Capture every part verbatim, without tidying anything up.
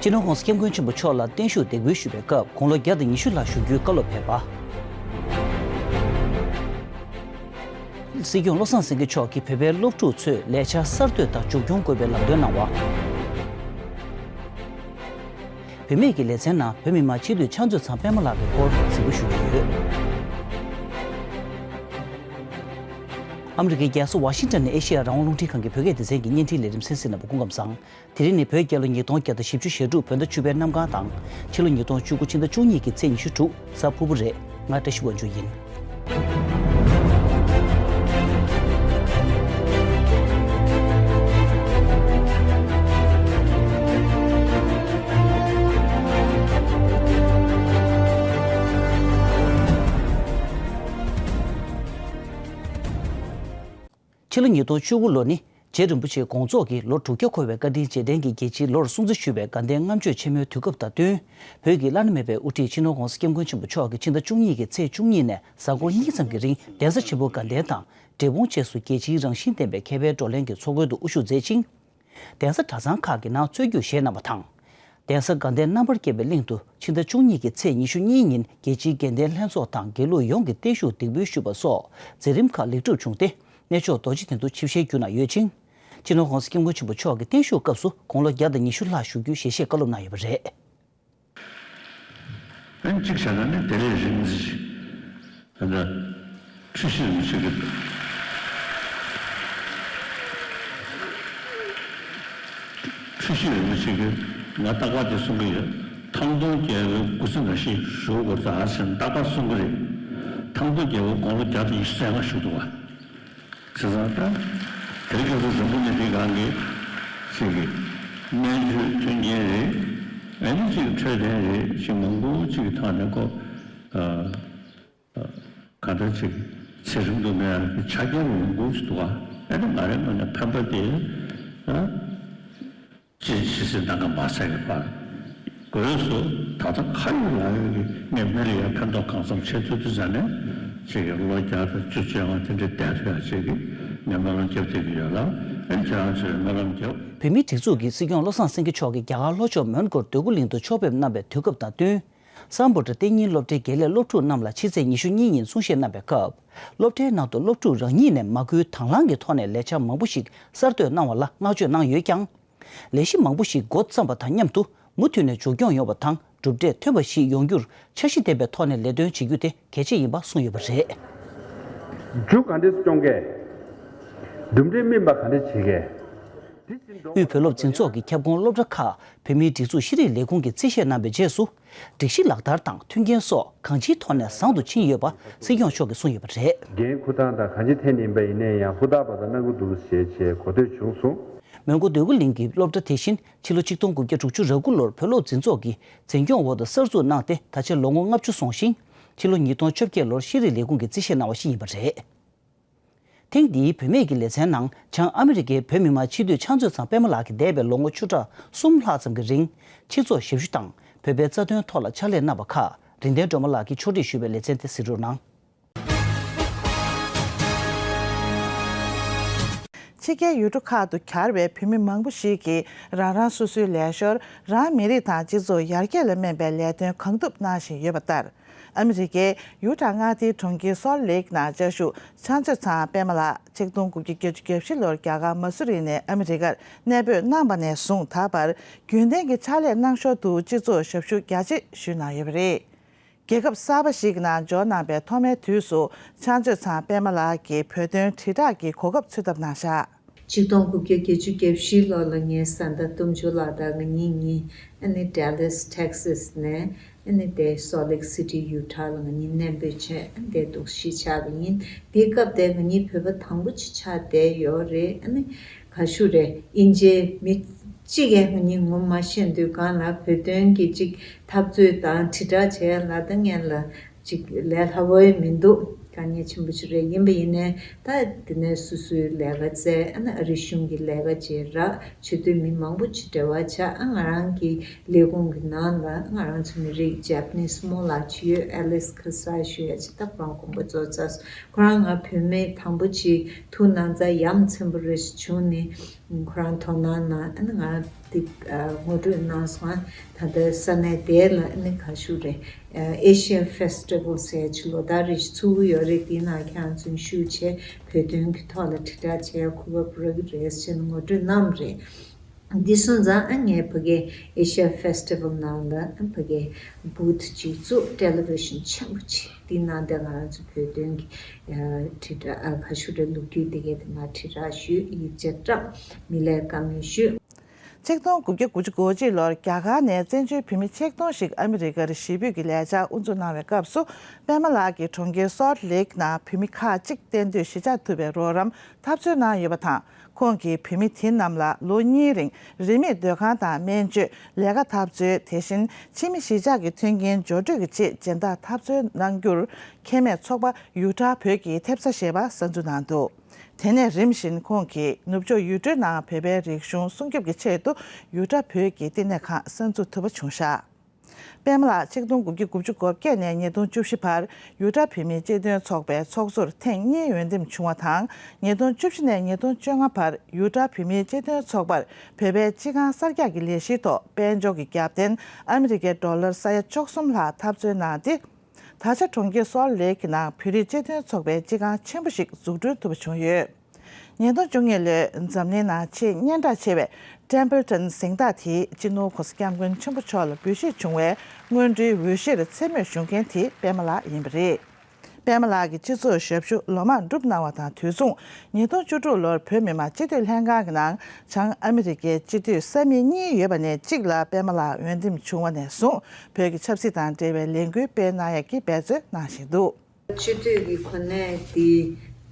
སྤྱི་ནོར་༸གོང་ས་༸སྐྱབས་མགོན་ཆེན་པོ་མཆོག་ལ་བརྟན་བཞུགས་འདེགས་འབུལ་ཞུ་བའི་སྐབས་དགུང་ལོ་བརྒྱ་དང་ཉི་ཤུ་ལྷག་བཞུགས་རྒྱུའི་བཀའ་སློབ་ཕེབས་པ། སྲིད་སྐྱོང་བློ་བཟང་སེང་གེ་མཆོག་གིས་བོད་པའི་སློབ་ཕྲུག་ཚོས་ལས་འཆར་གསར་གཏོད་དང་མཇུག་སྐྱོང་དགོས་པའི་ལམ་སྟོན་གནང་བ། བུད་མེད་ཀྱི་ལེ་ཚན་ནང་བོད་མི་མང་སྤྱི་འཐུས་ཕྱག་མཛོད་ཚང་པད་མ་ལགས་ཀྱི་སྐོར་གཟིགས་འབུལ་ཞུ་གི་ཡོད། ཨ་མི་རི་ཀའི་རྒྱལ་ས་ཝ་ཤིང་ཊོན་ནས་ཨེ་ཤེ་ཡ་རང་དབང་རླུང་འཕྲིན་ཁང་གི་བོད་སྐད་སྡེ་ཚན་གྱི་བརྙན་འཕྲིན་ལས་རིམ་གསན་གཟིགས་གནང་བར་སྐུ་ཁམས་བཟང་། དེ་རིང་ནི་བོད་རྒྱལ་ལོ་ཉིས་སྟོང་བརྒྱ་དང་བཞི་བཅུ་ཞེ་དྲུག་བོད་ཟླ་བཅུ་པའི་གནམ་གང་དང་། ཕྱི་ལོ་ཉིས་སྟོང་བཅུ་དགུ་ཕྱི་ཟླ་བཅུ་གཉིས་ཀྱི་ཚེས་ཉི་ཤུ་དྲུག་གཟའ་ཕུར་བུ་རེད། ང་བཀྲ་ཤིས་དབང་ཕྱུག་ཡིན། ཕྱི་ལོ་ཉིས་སྟོང་བཅུ་དགུ་ལོ་ནི་རྗེ་རིན་པོ་ཆེའི་དགོངས་རྫོགས་ཀྱིས་ལོ་དྲུག་བརྒྱ་འཁོར་བའི་བཀའ་དྲིན་རྗེས་དྲན་གྱི་རྒྱལ་སྤྱིའི་ལོར་སྲུང་བརྩི་ཞུ་བའི་དགའ་ལྡན་ལྔ་མཆོད་ཆེན་མོའི་དུས་སྐབས་དང་བསྟུན། བོད་ཀྱི་བླ་ན་མེད་པའི་དབུ་ཁྲིད་སྤྱི་ནོར་༸གོང་ས་༸སྐྱབས་མགོན་ཆེན་པོ་མཆོག་གིས་ཕྱི་ཟླ་བཅུ་གཉིས་ཀྱི་ཚེས་བཅུ་གཉིས་ནས་གཟའ་འཁོར་གཉིས་ཙམ་གྱི་རིང་གདན་ས་ཆེན་པོ་དགའ་ལྡན་དང་འབྲས་སྤུངས་བཅས་སུ་རྒྱལ་སྤྱིའི་རང་བཞིན་ལྡན་པའི་མཁས་པའི་བགྲོ་གླེང་གི་ཚོགས་འཁོར་དུ་དབུ་བཞུགས་མཛད་ཅིང་། གདན་ས་གྲྭ་ཚང་ཁག་གི་ནང་རྩོད་རྒྱུགས་བཞེས་གནང་བ་དང་། གདན་ས་དགའ་ལྡན་རྣམ་པར་རྒྱལ་བའི་གླིང་དུ་ཕྱི་ཟླ་བཅུ་གཉིས་ཀྱི་ཚེས་ཉི་ཤུ་གཉིས་ཉིན་རྒྱལ་སྤྱིའི་དགེ་ལྡན་ལྷན་ཚོགས་དང་དགེ་ལུགས་ཡོངས་ཀྱི་བརྟན་བཞུགས་འདེགས་འབུལ་ཞུས་པ་སོགས་མཛད་རིམ་ཁག་ལེགས་གྲུབ་བྱུང་སྟེ། གནས་མཆོག་རྡོ་རྗེ་གདན་དུ་ཆིབས་ཞལ་བསྒྱུར་གནང་ཡོད་ཅིང་། སྤྱི་ནོར་༸གོང་ས་༸སྐྱབས་མགོན་ཆེན་པོ་མཆོག་གིས་བརྟན་བཞུགས་སྐབས་སུ་དགུང་ལོ་བརྒྱ་དང་ཉི་ཤུ་ལྷག་བཞུགས་རྒྱུའི་ཞལ་བཞེས་བཀའ་སློབ་གནང་ཡོད་པ་རེད། ཨ་ནི་གཅིག་བྱས་ན་ནི་དེ་ལས་རིང་ཙམ་ཞིག་ད་ལྟ་འཁྲུལ་ཞིག་རིན་པོ་ཆེ་གི། འཁྲུལ་ཞིག་རིན་པོ་ཆེ་གིས་ང་རྟག་པར་དེ་གསུང་གི་ཡོད། ཐང་སྟོང་རྒྱལ་པོའི་སྐུ་ཚེ་ང་བཞིན་བཞུགས་དགོས་ད་ཟེར་ནས་རྟག་པར་གསུང་གི་རེད། ཐང་སྟོང་རྒྱལ་པོ་དགུང་ལོ་བརྒྱ་དང་ཉི་ཤུ་རྩ་ལྔ་བཞུགས་འདུག་བ། བྱས་ཙང་ད་དེ་སྐབས་སུ་འཛམ་བུ་གླིང་འདིའི་སྒང་གི་ཅིག་གི་སྨན་བཅོས་མཐུན་རྐྱེན་རེད། ཨ་ནི་ཅིག་འཕྲོད་བསྟེན་རེད། ཅིག་མང་པོ་ཅིག་གི་ཐོག་ནས་ཁོ་ཨ་གང་ལྟར་ཅིག་ཚེ་རིང་དུ་གནས་ཡག་གི་ཆ་རྐྱེན་མང་པོ་ཞིག་འདུག་ག་ཨ་ནི་ང་རའི་ངོས་ནས་ཕན་པ་དེ་ཨ། ཅེས་ཇི་སྲིད་ནམ་མཁའ་མ་ཟད་ཀྱི་བར། སྒོས་སུ་ད་ལྟ་ཁ་ཡོད་ལག་ཡོད་ཀྱི་ངས་མི་ལ་ཡང་ཕན་ཐོགས་གང་འཚམ་བྱེད་ཐུབ་དུས་ཙ་ནས་ཅིག་གི་ལོ་བརྒྱ་དང་བཅུ་བཅོ་ལྔ་དེ་འདྲ་བསྡད་ཐུབ་ཡག་ཅིག་གི་ངས་སྨོན་ལམ་རྒྱབ་བསྡད་ཀྱི་ཡོད་ལ། ཨེ་ཁྱེད་རང་ཚོས་སྨོན་ལམ་རྒྱབ། བོད་མིའི་སྒྲིག་འཛུགས་ཀྱི་སྲིད་སྐྱོང་བློ་བཟང་སེང་གེ་མཆོག་གིས་རྒྱ་གར་ལྷོ་ཕྱོགས་མོན་གྷོར་འདོད་རྒུ་གླིང་དུ་ཕྱོགས་ཕེབས་གནང་བའི་དུས་སྐབས་དང་བསྟུན། སམ་བྷོ་ཊ་གཏན་ཉིན་སློབ་གྲྭའི་དགེ་ལས་སློབ་ཕྲུག་རྣམས་ལ་ཕྱི་ཚེས་ཉི་ཤུ་གཉིས་ཉིན་གསུང་བཤད་གནང་བའི་སྐབས། སློབ་གྲྭའི་ནང་དུ་སློབ་ཕྲུག་རང་ཉིད་ནས་མ་བསྐུལ་དང་བླངས་ཀྱི་ཐོག་ནས་ལས་འཆར་མང་པོ་ཞིག་གསར་གཏོད་གནང་བ་ལ་བསྔགས་བརྗོད་གནང་ཡོད་ཀྱང་། ལས་གཞི་མང་པོ་ཞིག་འགོ་བརྩམས་པ་དང་མཉམ་དུ་མུ་མཐུད་ནས་མཇུག་སྐྱོང་ཡོང་བ་དང་གྲུབ་འབྲས་ཐོན་པ་ཞིག་ཡོང་རྒྱུར་འཆར་གཞི་ལྡན་པའི་ཐོག་ནས་ལས་དོན་བྱེད་རྒྱུ་དེ་གལ་ཆེ་ཡིན་པ་གསུངས་ཡོད་པ་རེད། མཇུག་ག་འདྲས་སྐྱོང་གས། གྲུབ་འབྲས་སྨིན་པ་ག་འདྲས་བྱེད་གས། དབུས་བོད་སློབ་འཛིན་ཚོགས་ཀྱི་ཁྱབ་ཁོངས་སློབ་གྲྭ་ཁག་བོད་མིའི་སྒྲིག་འཛུགས་ཤེས་རིག་ལས་ཁུངས་ཀྱིས་རྩིས་བཞེས་གནང་བའི་རྗེས་སུ། སྒྲིག་གཞི་ལག་བསྟར་དང་མཐུན་རྐྱེན་སོགས་གང་ཅིའི་ཐོག་ནས་བཟང་དུ་ཕྱིན་ཡོད་པ་སྲིད་སྐྱོང་མཆོག་གིས་གསུངས་ཡོད་པ་རེད། འགན་ཁུར་སྟངས་དང་གང་ཅི་འཐེན་ཡིན་པ་ཡིན་ནའི་ཡང་ཧུར་ཐག་པ་དང་གནང་གི་འདུག་ཞེས་བྱས་གོ་ཐོས་བྱུང་སོང་། མོན་གྷོ་འདོད་རྒུ་གླིང་གི་སློབ་གྲྭ་དེ་བཞིན་ཕྱི་ལོ་ཆིག་སྟོང་དགུ་བརྒྱ་དྲུག་ཅུ་རེ་དགུ་ལོར་བོད་སློབ་འཛིན་ཚོགས་ཀྱིས་འཛིན་སྐྱོང་འོག་ཏུ་གསར་འཛུགས་གནང་སྟེ་ད་ཆ་ལོ་ངོ་ལྔ་བཅུ་སོང་ཞིང་། ཕྱི་ལོ་ཉིས་སྟོང་བཅོ་བརྒྱད་ལོར་ཤེས་རིག་ལས་ཁུངས་ཀྱིས་རྩིས་བཞེས་གནང་བ་ཞིག་ཡིན་པ་རེད། ཐེངས་འདིའི་བུད་མེད་ཀྱི་ལེ་ཚན་ནང་བྱང་ཨ་མི་རི་ཀའི་བོད་མི་མང་སྤྱི་འཐུས་ཕྱག་མཛོད་ཚང་པད་མ་ལགས་ཀྱིས་འདས་པའི་ལོ་ངོ་བཅུ་ཕྲག་གསུམ་ལྷག་ཙམ་གྱི་རིང་སྤྱི་ཚོགས་ཞབས་ཞུ་དང་བོད་པའི་རྩ་དོན་ཐོག་ལ་ཕྱག་ལས་གནང་བ་ཁག་རིག་ལྡན་སྒྲོལ་མ་ལགས་ཀྱིས་ཕྱོགས་སྒྲིག་ཞུས་པའི་ལེ་ཚན་དེ་གཟིགས་རོགས་གནང་། ཕྱི་རྒྱལ་ཡུལ་གྲུ་ཁག་ཏུ་གྱར་བའི་བོད་མི་མང་པོ་ཞིག་གིས་རང་རང་སོ་སོའི་ལས་ཞོར་རང་མི་རིགས་དང་སྤྱི་ཚོགས་ཡར་རྒྱས་ལ་སྨན་པའི་ལས་དོན་གང་ཐུབ་གནང་བཞིན་ཡོད་པ་ལྟར། ཨ་མི་རི་ཀའི་ཡུ་ཊ་མངའ་སྡེའི་གྲོང་ཁྱེར་སོལ་ལེག་ནང་བཅའ་བཞུགས་ཕྱག་མཛོད་ཚང་པད་མ་ལགས་ཆིག་སྟོང་དགུ་བརྒྱ་བརྒྱད་ཅུ་གྱ་བཞི་ལོར་རྒྱ་གར་མ་སུ་རི་ནས་ཨ་མི་རི་ཀར་གནས་སྤོས་གནང་བ་ནས་བཟུང་ད་བར་རྒྱུན་ལྡན་གྱི་ཕྱག་ལས་གནང་ཞོར་དུ་སྤྱི་ཚོགས་ཞབས་ཞུ་རྒྱ་ཆེ་ཞུས་གནང་ཡོད་པ་རེད། རྒྱལ་ཁབ་གསར་པ་ཞིག་ནང་འབྱོར་གནང་པའི་ཐོག་མའི་དུས་སུ་ཕྱག་མཛོད་ཚང་པད་མ་ལགས་ཀྱིས་བོད་དོན་དྲིལ་བསྒྲགས་ཀྱི་གོ་སྐབས་འཚོལ་ཐབས་གནང་བཞག་ཆིག་སྟོང་དགུ་བརྒྱ་བརྒྱད་ཅུ་གྱ་བཞི་ལོ་ལ་ངའི་བཟའ་ཟླ་ལྟོ་འཇོ་ལགས་དང་ང་གཉིས་གཉིས་ཨ་ནི་Dallas Texas་ནས་ཨ་ནི་དེ་Salt Lake City Utah་ལ་ང་གཉིས་གནས་སྤོས་བྱས་ཨ་ནི་དེ་འདུག་སེ་ཆགས་པ་ཡིན། དེའི་སྐབས་དེ་ང་གཉིས་བོད་པ་དང་པོ་ཅིག་ཆགས་བསྡད་ཡོད་རེད། ཨ་ནི་ག་ཞུ་རེད། དབྱིན་ཇིའི་མི་གཅིག་ཡང་ང་གཉིས་ངོ་མ་ཤེས་དུས་སྒང་ལ་བོད་དོན་གྱི་ཅིག་འཐབ་རྩོད་དང་དྲིལ་བསྒྲགས་བྱས་ལ་ད་ངན་ལ། ཅིག་ལས་སླ་བོ་མི་འདུག་དཀའ་ངལ་ཆེན་པོ་ཞིག་རེད། ཡིན་པ་ཡིན་ནའི་ད་དེ་ནས་སོ་སོའི་ལས་ཀ་བཙལ། ཨ་ནི་ཨ་རི་གཞུང་གི་ལས་ཀ་བྱེད་རག་བྱེད་དུས་མི་མང་པོ་ཅིག་འབྲེལ་བ་ཆགས། ཨ་ང་རང་གི་ལས་ཁུངས་ཀྱི་ནང་ལ་ང་རང་ཚོ་མི་རིགས་Japanese་མོ་ལགས་ཅིག་ཡོད། Alice Kasai་ཞུ་ཡ་ཅིག་ད་ཁོ་རང་དགོངས་པ་རྫོགས་ཚར་སོང་། ཁོ་རང་ང་བུད་མེད་དང་པོ་ཅིག་ཐུགས་སྣང་ཚ་ཡ་མཚན་པོ་རེ་ཞིག་བྱུང་ནས། ཁོ་རང་དོ་སྣང་གནང་། ཨ་ནི་ང་འདི་ཨ་ངོ་སྤྲོད་གནང་སོང་། ཨ་ད་ལྟ་ས་གནས་དེ་ལ་ཨ་ནི་ག་ཞུ་རེད། ཨ་Asia Festival ཟེར་ཅིག་ལོ་ལྟར་རེ་བཞིན་ཚུགས་ཀྱི་ཡོད་རེད། དེའི་ནང་ཁྱེད་རང་ཚོས་ཞུགས་བྱས་བོད་དོན་གྱི་ཐོག་ལ་དྲིལ་བསྒྲགས་བྱས་ཁུ་བ་བུ་ར་གི་རེད་ཟེར་ནས་ངོ་སྤྲོད་གནང་བ་རེད། འདི་སོང་ཙང་ཨ་ངས་ཕ་གི་Asia Festival ནང་ལ་ཨ་ཕ་གི་booth ཅིག་བཙུགས། television ཆེན་པོ་ཅིག་འདི་ནང་དེ་ང་རང་ཚོ་བོད་དོན་གྱི་ཨ་དྲིལ་བསྒྲགས་ཨ་ག་ཞུ་རེད། ལོ་རྒྱུས་འདི་གའི་དེ་ང་དྲིལ་བསྒྲགས་ཞུས། ཡིག་ཆ་བཀྲམ། མི་ལས་བཀའ་མོལ་ཞུས། ཆིག་སྟོང་དགུ་བརྒྱ་དགུ་བཅུ་གོ་གཅིག་ལོར་རྒྱ་གར་ནས་བཙན་བྱོལ་བོད་མི་ཆིག་སྟོང་ཞིག་ཨ་མི་རི་ཀར་གཞིས་སྤོས་ཀྱི་ལས་འཆར་དབུ་འཛུགས་གནང་བའི་སྐབས་སུ། པད་མ་ལགས་ཀྱིས་གྲོང་ཁྱེར་Salt Lake ནང་བོད་མི་ཁག་ཅིག་གཏན་སྡོད་གཞིས་ཆགས་ཐུབ་པའི་རོགས་རམ་འཐབ་རྩོད་གནང་ཡོད་པ་དང་། ཁོང་གིས་བོད་མི་དེ་རྣམས་ལ་ལོ་གཉིས་རིང་རིན་མེད་སྡོད་ཁང་དང་སྨན་བཅོས། ལས་ཀ་འཐབ་རྩོད། དེ་བཞིན་ཕྱི་མི་གཞིས་ཆགས་ཀྱི་མཐུན་རྐྱེན་སྦྱོར་སྤྲོད་ཀྱི་ཆེད་སྦྱིན་བདག་འཐབ་རྩོད་གནང་རྒྱུར་ཁེ་མེད་ཚོགས་པ་ཡུ་ཊ་བོད་ཀྱི་ཐེབས་རྩ་ཞེས་པ་གསར་འཛུགས་གནང་འདུག་དེ་ནས་རིམ་བཞིན་ཁོང་གིས་ནུབ་ཕྱོགས་ཡུལ་གྲུའི་ནང་བོད་པའི་རིག་གཞུང་སྲུང་སྐྱོབ་ཀྱི་ཆེད་དུ་ཡུ་ཊ་བོད་ཀྱི་བསྟི་གནས་ཁང་གསར་འཛུགས་ཐུབ་པ་བྱུང་བཞག་པད་མ་ལགས་ཆིག་སྟོང་དགུ་བརྒྱ་དགུ་བཅུ་གོ་བརྒྱད་ནས་ཉིས་སྟོང་བཅུ་བཞི་བར་ཡུ་ཊ་བོད་མིའི་སྤྱི་མཐུན་ཚོགས་པའི་ཚོགས་གཙོར་ཐེངས་གཉིས་འོས་འདེམས་བྱུང་བ་དང་། ཉིས་སྟོང་བཅུ་བཞི་ནས་ཉིས་སྟོང་བཅོ་ལྔ་བར་ཡུ་ཊ་བོད་མིའི་སྤྱི་མཐུན་ཚོགས་པར་བོད་པའི་སྤྱི་ཁང་གསར་རྒྱག་གི་ལས་གཞིའི་ཐོག་དཔལ་འབྱོར་གྱི་རྒྱབ་རྟེན་ཨ་མི་རི་ཀའི་ཌོ་ལར་ས་ཡ་བཅུ་གསུམ་ལྷག་འཐབ་རྩོད་གནང་སྟེ། ད་ཆ་གྲོང་ཁྱེར་སོལ་ལེག་གི་ནང་བོད་རིགས་སྤྱི་མཐུན་ཚོགས་པའི་སྤྱི་ཁང་ཆེན་པོ་ཞིག་འཛུགས་སྐྲུན་ཐུབ་པ་བྱུང་ཡོད། ཉིས་སྟོང་བཅུ་གཉིས་ལོའི་འཛམ་གླིང་ནང་ཆེས་སྙན་གྲགས་ཆེ་བའི་Templeton གཟེངས་རྟགས་དེའི་སྤྱི་ནོར་༸གོང་ས་༸སྐྱབས་མགོན་ཆེན་པོ་མཆོག་ལ་འབུལ་བཞེས་བྱུང་བའི་སྔོན་འགྲོའི་འོས་གཞིར་མཚན་སྨོད་ཞུ་མཁན་དེ་པད་མ་ལགས་ཡིན་པ་རེད། པད་མ་ལགས་ཀྱིས་སྤྱི་ཚོགས་ཞབས་ཞུ་ལོ་མང་བསྒྲུབས་གནང་བ་དང་དུས་མཚུངས། ཉིས་སྟོང་བཅུ་དྲུག་ལོར་བོད་མི་མང་སྤྱི་འཐུས་ལྷན་ཁང་གི་ནང་བྱང་ཨ་མི་རི་ཀའི་སྤྱི་འཐུས་ས་མིག་གཉིས་ཡོད་པ་ནས་གཅིག་ལ་པད་མ་ལགས་འོས་འདེམས་བྱུང་བ་ནས་བཟུང་བོད་ཀྱི་ཆབ་སྲིད་དང་འབྲེལ་བའི་ལས་འགུལ་སྤེལ་གནང་ཡག་གི་འབད་རྩོལ་གནང་བཞིན་འདུག་སྤྱི་འཐུས་ཀྱི་གོ་གནས་འདི་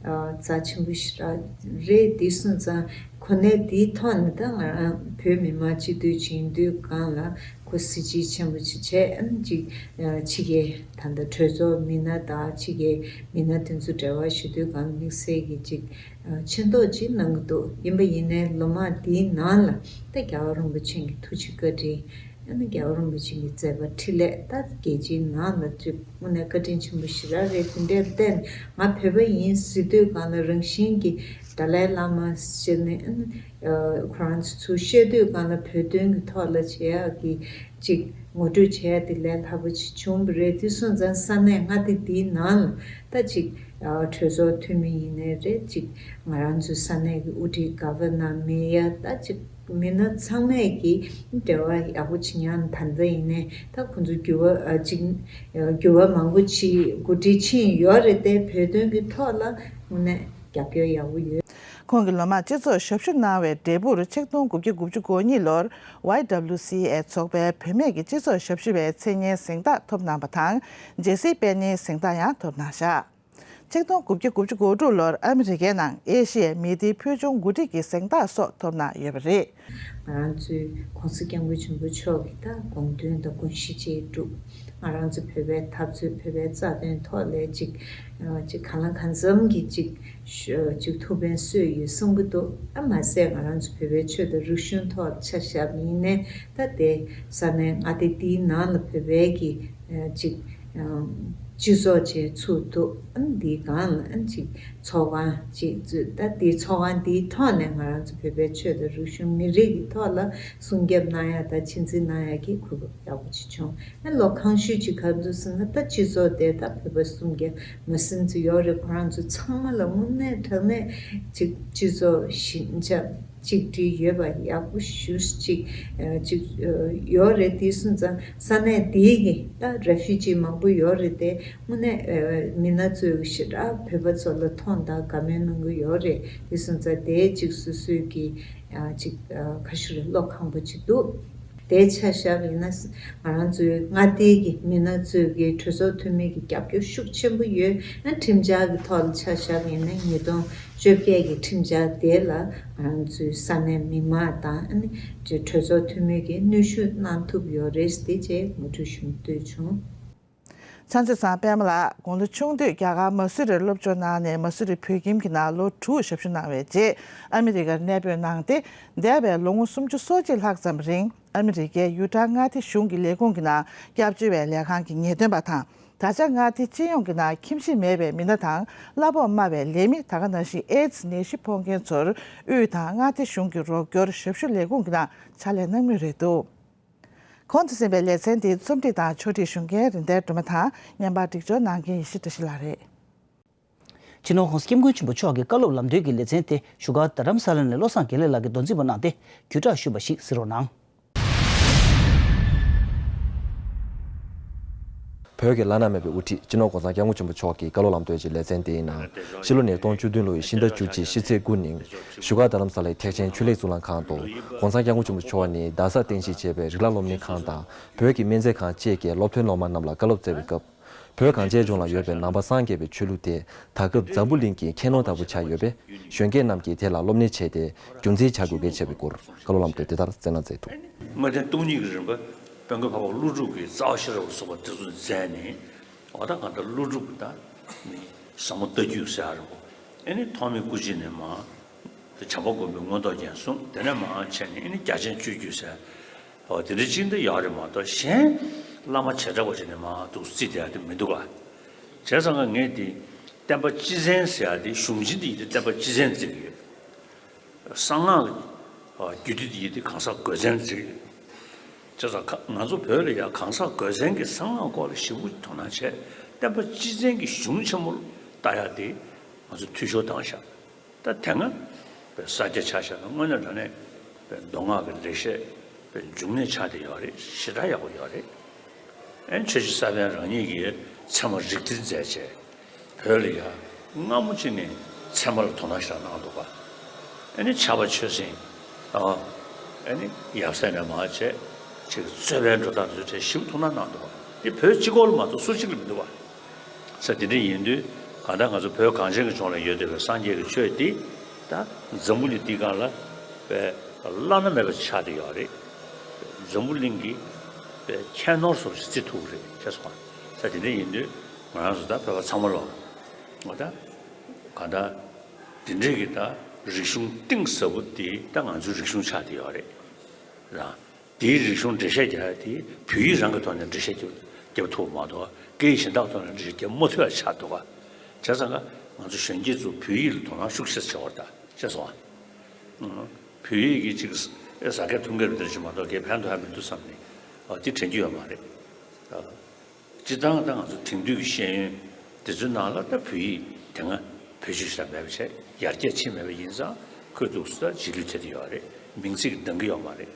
ཨ་རྩ་ཆེན་པོ་ཞིག་ར་རེད། འདི་སོང་ཙང་གོ་གནས་འདིའི་ཐོག་ནས་ད་ང་རང་བོད་མི་མང་སྤྱི་འཐུས་བྱེད་དུས་སྒང་ལ་ཁོ་གཟི་བརྗིད་ཆེན་པོ་ཅིག་བྱས། ཨ་ནི་ཅིག་ཨ་ཕྱི་རྒྱལ་ད་ལྟ་གྲོས་ཚོགས་མི་སྣ་དང་ཕྱི་རྒྱལ་མི་སྣ་དེ་ཚོ་འབྲེལ་བ་ཞུ་དུས་སྒང་དམིགས་བསལ་གྱི་ཅིག་ཨ་མཁྱེན་རྟོགས་ཅིག་གནང་གི་འདུག་ཡིན་པ་ཡིན་ནའི་ལོ་མང་འདིའི་ནང་ལ་ད་རྒྱལ་བ་རིན་པོ་ཆེ་གི་ཐུགས་རྗེ་བཀའ་དྲིན། ཨ་ནི་རྒྱལ་བ་རིན་པོ་ཆེ་གི་མཛད་པ་འཕྲིན་ལས་ད་རྒྱལ་སྤྱིའི་ནང་ལ་ཅིག་དངོས་གནས་བཀའ་དྲིན་ཆེན་པོ་ཞེ་དྲག་རེད། དེ་འདྲའི་བརྟེན་ང་བོད་པ་ཡིན་ཟེར་དུས་སྒང་ལ་རང་བཞིན་གྱིས་ཏཱ་ལའི་བླ་མ་ཟེར་ནས་ཨ་ནི་ཨ་ཁོ་རང་ཚོ་བཤད་དུས་སྒང་ལ་བོད་དོན་གྱི་ཐོག་ལ་བྱེད་ཡག་གི་ཅིག་ངོ་སྤྲོད་བྱེད་ཡག་དེ་ལས་སླ་པོ་ཅིག་བྱུང་བ་རེད། དེ་སོང་ཙང་ས་གནས་མངའ་སྡེ་འདིའི་ནང་ལ་ད་ཅིག་ཨ་གྲོས་ཚོགས་འཐུས་མི་ཡིན་ནའི་རེད། ཅིག་ང་རང་ཚོའི་ས་གནས་ཀྱི་དབུ་ཁྲིད་ག་བ་ན་མེ་ཡ་ད་ཅིག་མི་སྣ་ཚང་མས་ཀྱིས་འབྲེལ་བ་ཡག་པོ་བྱེད་མྱོང་། ད་ལྟ་ཡིན་ནའི་ད་ཁོང་ཚོ་འགྱུར་བ་ཨ་ཅིག་འགྱུར་བ་མང་པོ་ཅིག་གོ་སྒྲིག་ཕྱིན་ཡོད་རེད་དེ། བོད་དོན་གྱི་ཐོག་ལ་དངོས་གནས་རྒྱབ་སྐྱོར་ཡག་པོ་ཡོད། ཁོང་གིས་ལོ་མང་སྤྱི་ཚོགས་ཞབས་ཞུ་གནང་བའི་འབྲས་བུར་ཆིག་སྟོང་དགུ་བརྒྱ་དགུ་བཅུ་གོ་གཉིས་ལོར་ཝའི་ཌབ་ལིའུ་སི་ཨེ་ཚོགས་པའི་བུད་མེད་ཀྱི་སྤྱི་ཚོགས་ཞབས་ཞུ་བའི་མཚན་སྙན་གཟེངས་རྟགས་ཐོབ་གནང་བ་དང་། ཇེ་སི་པེ་ནིའི་གཟེངས་རྟགས་ཡང་ཐོབ་གནང་བཞག་ཆིག་སྟོང་དགུ་བརྒྱ་དགུ་བཅུ་གོ་དྲུག་ལོར་ཨ་མི་རི་ཀའི་ནང་ཨེ་ཤི་ཡའི་མི་སྡེའི་ཕུལ་བྱུང་འགོ་ཁྲིད་ཀྱི་གཟེངས་རྟགས་སོགས་ཐོབ་གནང་ཡོད་པ་རེད། ང་རང་ཚོའི་༸གོང་ས་༸སྐྱབས་མགོན་ཆེན་པོ་མཆོག་གི་ད་དགོངས་དོན་དང་དགོངས་གཞི་བཅས་བསྒྲུབས། ང་རང་ཚོ་བོད་པའི་འཐབ་རྩོད་བོད་པའི་རྩ་དོན་ཐོག་ལ་ཅིག་ཅིག་གང་ལ་གང་འཚམ་གྱི་ཅིག་ཅིག་ཐུགས་ཕན་གསོས་ཡོད་བསམ་གྱི་འདུག་ཨ་མ་ཟད་ང་རང་ཚོ་བོད་པའི་ཆོས་དང་རིག་གཞུང་ཐོག་ཆ་བཞག་པ་ཡིན་ནའི་ད་དེ་ས་གནས་མངའ་སྡེ་འདིའི་ནང་ལ་བོད་པའི་གི་ཅིག་སྤྱི་ཚོགས་བཅས་ཚུགས་འདུག་ཨ་འདིའི་སྒང་ལ་ཨ་ཅིག་ཚོགས་ཁང་ཅིག་བཙུགས། ད་འདིའི་ཚོགས་ཁང་འདིའི་ཐོག་ནས་ང་རང་ཚོ་བོད་པའི་ཆོས་དང་རིག་གཞུང་མི་རིགས་ཀྱི་ཐོག་ལ་སྲུང་སྐྱོབ་གནང་ཡ་དང་གཅེས་འཛིན་གནང་ཡ་གི་གོ་སྐབས་ཡག་པོ་ཅིག་བྱུང་། ཨ་ལོ་གང་ཤུལ་ཅིག་ག་རེ་འདུག་ཟེར་ན་ད་སྤྱི་ཚོགས་དེ་ད་བོད་པ་སུམ་བརྒྱ་མ་ཟིན་ཙམ་ཡོད་རེད། ཁོ་རང་ཚོ་ཚང་མ་ལ་དངོས་གནས་དྲང་གནས་ཅིག་སྤྱི་ཚོགས་ཞི་འཇམ་གཅིག་སྒྲིལ་ཡོད་པ་ཡག་པོ་ཞེ་ཅིག་ཅིག་ཡོད་རེད། དེ་སོང་ཙང་ས་གནས་དེའི་གི་ད་རེ་ཕུ་ཇི་མང་པོ་ཡོད་རེད་དེ། དངོས་གནས་མི་སྣ་ཚོས་ཞེ་དྲག་བོད་པ་ཚོ་ལ་མཐོང་དང་དགའ་མོས་གནང་གི་ཡོད་རེད། དེ་སོང་ཙང་དེ་ཅིག་སོ་སོའི་གི་ཅིག་ཁ་ཤུ་རེ་བློ་ཁང་པོ་ཅིག་འདུག་དེ་ཆ་བཞག་ཡིན་ན་ང་རང་ཚོའི་མངའ་སྡེའི་གི་མི་སྣ་ཚོས་གི་གྲོས་ཚོགས་འཐུས་མི་གི་རྒྱབ་སྐྱོར་ཤུགས་ཆེན་པོ་ཡོད། ཨ་ཁྲིམས་འཆར་གི་ཐོག་ལ་ཆ་བཞག་ཡིན་ན་ཉིས་སྟོང་བཅོ་བརྒྱད་ཀྱི་ཁྲིམས་འཆར་དེ་ལ་ང་རང་ཚོའི་ས་གནས་མི་མང་དང་ཨ་ནི་གྲོས་ཚོགས་འཐུས་མི་གིས་གནོན་ཤུགས་གནང་ཐུབ་ཡོད་རེད་དེ་ཅེས་ངོ་སྤྲོད་ཞུ་འདོད་བྱུང་། ཕྱག་མཛོད་ཚང་པད་མ་ལགས་དགུང་ལོ་ཆུང་དུས་རྒྱ་གར་མ་སུ་རིར་སློབ་སྦྱོང་གནང་ནས་མ་སུ་རི་བོད་ཁྱིམ་གྱི་ནང་ལོ་དྲུག་ཞབས་ཞུ་གནང་བའི་རྗེས་ཨ་མི་རི་ཀར་གནས་སྤོས་གནང་སྟེ། འདས་པའི་ལོ་ངོ་སུམ་ཅུ་སོ་གཅིག་ལྷག་ཙམ་རིང་ཨ་མི་རི་ཀའི་ཡུ་ཊ་མངའ་སྡེ་གཞུང་གི་ལས་ཁུངས་ཀྱི་ནང་སྐྱབས་བཅོལ་བའི་ལས་ཁང་གི་ངེས་སྟོན་པ་དང་། ད་ཆ་མངའ་སྡེ་སྤྱི་ཡོངས་ཀྱི་ནང་ཁྱིམ་གཞིས་མེད་པའི་མི་སྣ་དང་གླ་ཕོགས་དམའ་བའི་ལས་མི། ད་ག་ནང་བཞིན་ཨེ་ཛི་ནད་གཞི་ཕོག་མཁན་ཚོར་དབུས་དང་མངའ་སྡེ་གཞུང་གི་རོགས་སྐྱོར་ཞབས་ཞུ་ལས་ཁུངས་ཀྱི་ནང་ཕྱག་ལས་གནང་མུས་རེད་འདུག། གོང་དུ་གསན་པའི་ལེ་ཚན་འདི་རྩོམ་སྒྲིག་དང་ཕྱོགས་སྒྲིག་ཞུ་མཁན་རིན་ལྡན་སྒྲོལ་མ་དང་། བརྙན་པར་སྒྲིག་སྦྱོར་གནང་མཁན་ཡེ་ཤེས་བཀྲ་ཤིས་ལགས་རེད། སྤྱི་ནོར་༸གོང་ས་༸སྐྱབས་མགོན་ཆེན་པོ་མཆོག་གི་བཀའ་སློབ་ལམ་སྟོན་གྱི་ལེ་ཚན་དེ་བཞུགས་སྒར་རྡ་རམ་ས་ལ་ནས་བློ་བཟང་དགེ་ལེགས་ལགས་ཀྱིས་མདོ་འཛིན་པ་གནང་སྟེ་བརྒྱུད་བསྒྲགས་ཞུས་པ་ཞིག་གཟིགས་རོགས་གནང་། བོད་ཀྱི་བླ་ན་མེད་པའི་དབུ་ཁྲིད་སྤྱི་ནོར་༸གོང་ས་༸སྐྱབས་མགོན་ཆེན་པོ་མཆོག་གི་བཀའ་སློབ་ལམ་སྟོན་གྱི་ལེ་ཚན་དེ་ཡི་ནང་། ཕྱི་ལོ་ཉིས་སྟོང་བཅུ་བདུན་ལོའི་ཕྱི་ཟླ་བཅུ་གཅིག་ཕྱི་ཚེས་དགུ་ཉིན་བཞུགས་སྒར་རྡ་རམ་ས་ལའི་ཐེག་ཆེན་ཆོས་ལེགས་གཙུག་ལག་ཁང་དུ་༸གོང་ས་༸སྐྱབས་མགོན་ཆེན་པོ་མཆོག་ནས་རྡ་ས་རྟེན་གཞི་བྱས་པའི་རིགས་ལམ་སློབ་གཉེར་ཁང་དང་བོད་ཀྱི་སྨན་རྩིས་ཁང་བཅས་ཀྱི་སློབ་ཐོན་སློབ་མ་རྣམས་ལ་བཀའ་སློབ་སྩལ་བའི་སྐབས། བོད་གངས་ཅན་ལྗོངས་ལ་ཡོད་པའི་ནང་པ་སངས་རྒྱས་པའི་ཆོས་ལུགས་དེ་ད་སྐབས་འཛམ་བུ་གླིང་གི་ཁྱད་ནོར་ལྟ་བུ་ཆགས་ཡོད་པས། གཞོན་སྐྱེས་རྣམས་ཀྱིས་དེ་ལ་སློབ་གཉེར་བྱས་ཏེ་རྒྱུན་འཛིན་བྱ་དགོས་གལ་ཆེ་བའི་སྐོར་བཀའ་སློབ་ལམ་སྟོན་དེ་ལྟར་སྩལ་གནང་མཛད་འདུག། དངོས་བསྟན་སྟོང་ཉིད་ཀྱི་རིམ་པ་དཔལ་མགོན་འཕགས་པ་ཀླུ་སྒྲུབ་ཀྱི་རྩ་བ་ཤེས་རབ་ལ་སོགས་པ་དེ་ཚོ་མཛད་ནས། འོ་ད་གང་ལྟར་ཀླུ་སྒྲུབ་ཀྱི་ད་ནི་ཟབ་མོ་ལྟ་བརྒྱུད་ཟེར་ཡ་རེད་པོ། ཨེ་ནི་ཐོགས་མེད་སྐུ་མཆེད་ནས་མར་བྱམས་པ་མགོན་པོའི་མངོན་རྟོགས་རྒྱན་གསུམ། དེ་ནས་མར་བྱས་ནས་ཨེ་ནི་རྒྱ་ཆེན་སྤྱོད་བརྒྱུད་ཟེར། འོ་དེ་འདྲ་ཅིག་འདི་ཡོད་རེད་མ་གཏོགས། གཞན་བླ་མ་བྱེ་བྲག་པ་ཅིག་ནས་མར་འདུག་རྩིས་བསྡད་ཡ་དེ་མི་འདུག་ག། བྱས་ཙང་ཀ་ངས་དེ་བསྟན་པ་སྤྱི་བཙན་ཟེར་ཡ་དེ་གཞུང་ཆེན་དེ་ཡིན་ཏེ་བསྟན་པ་སྤྱི་བཙན་བརྩི་གི་ཡོད། གསང་སྔགས་ཀྱི་རྒྱུད་སྡེ་དེ་ཡིན་ཏེ་གང་ཟག་སྒོས་བཙན་བརྩི་གི་ཡོད། བྱས་ཙང་ང་ཚོ་བོད་ལ་ཡ་གང་ཟག་སྒོས་བཙན་གྱི་གསང་སྔགས་སྐོར་ལ་ཞེ་པོ་དོ་སྣང་བྱས། བསྟན་པ་སྤྱི་བཙན་གྱི་གཞུང་ཆེན་མོ་ལ་ལྟ་ཡ་དེ་ང་ཚོ་འཐུས་ཤོར་བཏང་ཤག། ད་དེ་སྔ་པའི་ས་སྐྱ་ཆ་བཞག་ན་དངོས་གནས་དྲང་གནས་པའི་མདོ་སྔགས་ཀྱི་འགྲེལ་བཤད་པའི་འབྱུང་གནས་ཆགས་བསྡད་ཡོད་རེད། ཞེ་དྲག་ཡག་པོ་ཡོད་རེད། ཨེ་ཆོས་རྗེ་ས་པཎ་རང་ཉིད་ཀྱིས་ཚད་མ་རིགས་གཏེར་མཛད་བྱས། བོད་ལ་ཡ་སྔ་མོ་ཅིག་ནས་ཚད་མ་ལ་དོ་སྣང་ཞེ་དྲག་གནང་འདུག་ག། ཨེ་ནི་ཕྱྭ་པ་ཆོས་སེང་། ཨ། ཨེ་ནི་ཡབ་སྲས་ནས་མར་བྱས། ཅིག་རྩོད་པའི་འགྲོ་སྟངས་དེ་ཚོ་ཞེ་པོ་དོ་སྣང་གནང་འདུག་ག། དེ་བོད་སྤྱི་ཁོག་ལ་མ་གཏོགས་སུ་གཅིག་ལ་མི་འདུག་ག། ས་དེ་འདྲ་ཡིན་དུས་གང་ལྟར་ང་ཚོ་བོད་གངས་ཅན་གྱི་ལྗོངས་ལ་ཡོད་བསྡད་པའི་སངས་རྒྱས་ཀྱི་ཆོས་འདི་ད་འཛམ་བུ་གླིང་འདིའི་སྒང་ལ་བླ་ན་མེད་པ་ཆགས་བསྡད་ཡོད་རེད། འཛམ་བུ་གླིང་གི་ཁྱད་ནོར་སོགས་ཤིག་བརྩི་ཐུབ་ཀྱི་རེད་ཅེས་སོང་། ས་དེ་འདྲ་ཡིན་དུས་ང་རང་ཚོ་ད་བོད་པ་ཚང་མ་ལོ་ང་ད་གང་ལྟར་འདི་འདྲའི་གི་ད་རིག་གཞུང་གཏིང་ཟབ་པོ་འདི་ད་ང་ཚོའི་རིག་གཞུང་ཆགས་བསྡད་ཡོད་རེད། དེའི་རིག་གཞུང་འགྲེལ་བཤད་རྒྱག་ཡ་དེ་བོད་ཡིག་རང་གི་ཐོག་ནས་འགྲེལ་བཤད་རྒྱབ་རྒྱབ་ཐུབ་པ་མ་གཏོགས། སྐད་ཡིག་གཞན་དག་ཐོག་ནས་འགྲེལ་བཤད་རྒྱབ་མ་ཐུབ་ཡ་ཆགས་འདུག་ག། བྱས་ཙང་ཀ་ང་ཚོ་གཞོན་སྐྱེས་ཚོ་བོད་ཡིག་ལ་དོ་སྣང་ཤུགས་ཆེ་ཆེ་བར་ད་ཅེས་སོང་ཨ། བོད་ཡིག་གི་ཅིག་ཨེ་ཟ་སྐད་འཐུང་སྐད་རུ་དེར་ཅིག་མ་གཏོགས་སྐད་ཕན་ཐོགས་ཡ་མི་འདུག་བསམ་ནས་ཨ་དེ་དྲན་རྒྱུ་ཡོད་མ་རེད། སྤྱིར་བཏང་ད་ང་ཚོ་དེང་དུས་ཀྱི་ཤེས་ཡོན་དེ་ཚོའི་ནང་ལ་ད་བོད་ཡིག་དེ་སྔ་བེད་སྤྱོད་ཞེ་དྲག་མེད་པ་བྱས། ཡར་རྒྱས་ཕྱིན་མེད་པ་ཡིན་ཙང་ཁོས་འདུག་སེ་ད་རྗེས་ལུས་ཐེབས་ཀྱི་ཡོད་རེད། མིང་ཚིག་འདང་གི་ཡོད་མ་རེད།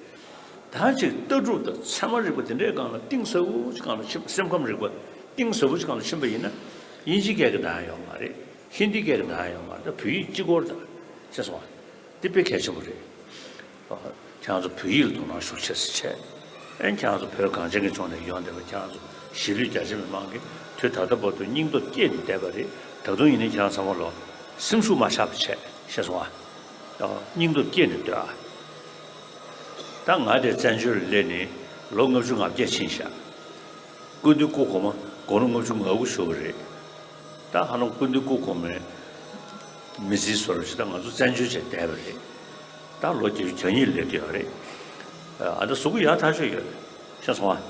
ད་ཅིག་ལྟ་གྲུབ་དང་ཚད་མ་རིག་པ་དེ་འདྲའི་སྒང་ལ་གཏིང་ཟབ་པོ་ཅིག་སྒང་ལ་ཕྱིན་པ། སེམས་ཁམས་རིག་པ་གཏིང་ཟབ་པོ་ཅིག་སྒང་ལ་ཕྱིན་པ་ཡིན་ན་དབྱིན་ཇིའི་སྐད་ཀྱི་འདང་ཡ་ཡོད་མ་རེད། ཧིན་དིའི་སྐད་ཀྱི་འདང་ཡ་ཡོད་མ་རེད། ད་བོད་ཡིག་གཅིག་པོ་རེད་ད་ཅེས་སོང་བ། འདི་དཔེ་གལ་ཆེན་པོ་རེད། ཨ། ཁྱེད་རང་ཚོ་བོད་ཡིག་ལ་དོ་སྣང་ཤུགས་ཆེ་ཙམ་བྱས། ཨེ་ཁྱེད་རང་ཚོ་བོད་གངས་ཅན་གྱི་ལྗོངས་ནས་ཡོང་བསྡད་པ་ཁྱེད་རང་ཚོ་གཞིས་ལུས་རྒྱ་ཆེ་མི་མང་གིས་དུས་ད་ལྟ་བར་དུ་སྙིང་སྟོབས་བསྐྱེད་ནས་བསྡད་པ་རེད། ད་དུང་ཡིན་ནའི་ཁྱེད་རང་ཚང་མ་ལོ་སེམས་ཤུགས་མ་ཆག་པ་བྱས་ཤེས་སོང་ཨ། ཨ། སྙིང་སྟོབས་བསྐྱེད་ནས་སྡོད་ཨ། ད་ང་དེ་བཙན་བྱོལ་ལ་སླེབས་ནས་ལོ་ལྔ་བཅུ་ང་བརྒྱད་ཕྱིན་ཤག། སྐུ་མདུན་སྐུ་གོང་མ་དགུང་ལོ་ལྔ་བཅུ་ང་དགུ་བཞུགས་པ་རེད། ད་ཧ་ལམ་སྐུ་མདུན་སྐུ་གོང་མའི་མི་ཚེའི་བཟོ་འདྲ་ཞིག་ད་ང་ཚོ་བཙན་བྱོལ་བྱས་བསྡད་པ་རེད། ད་ལོ་བརྒྱད་ཅུ་གྱ་གཉིས་སླེབས་བསྡད་ཡོད་རེད། ཨ། ད་གཟུགས་པོ་ཡག་ཐག་ཆོད་ཡོད་རེད། ཤེས་སོང་ཨ།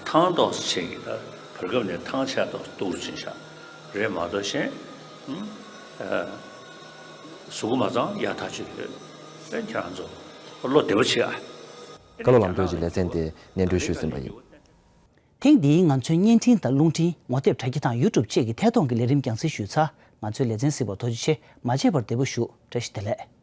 ཐང་ཏོག་ཙམ་ཆེ་གི་ད་བར་སྐབས་ནས་ཐང་ཆད་ཏོག་སྡུག་རུ་ཕྱིན་ཤག་རེད་མ་གཏོགས་གཞན། ཨ། གཟུགས་པོ་མ་ཚང་ཡག་ཐག་ཆོད་ཡོད། ཨེ་ཁྱེད་རང་ཚོ་བློ་བདེ་པོ་བྱེད་ཨ། བཀའ་སློབ་ལམ་སྟོན་གྱི་ལེ་ཚན་དེ་སྙན་སྒྲོན་ཞུས་ཟིན་པ་ཡིན། ཐེངས་འདིའི་ང་ཚོའི་བརྙན་འཕྲིན་དང་རླུང་འཕྲིན་ངོ་དེབ་དྲ་རྒྱ་དང་ཡུ་ཊུབ་བཅས་ཀྱི་ཐད་གཏོང་གི་ལས་རིམ་རྒྱང་སྲིང་ཞུས་ཚར། ང་ཚོའི་ལེ་ཚན་གཟིགས་པར་ཐུགས་རྗེ་ཆེ། མ་བརྗེད་པར་བདེ་པོ་བཞུགས། བཀྲ་ཤིས་བདེ་ལེགས།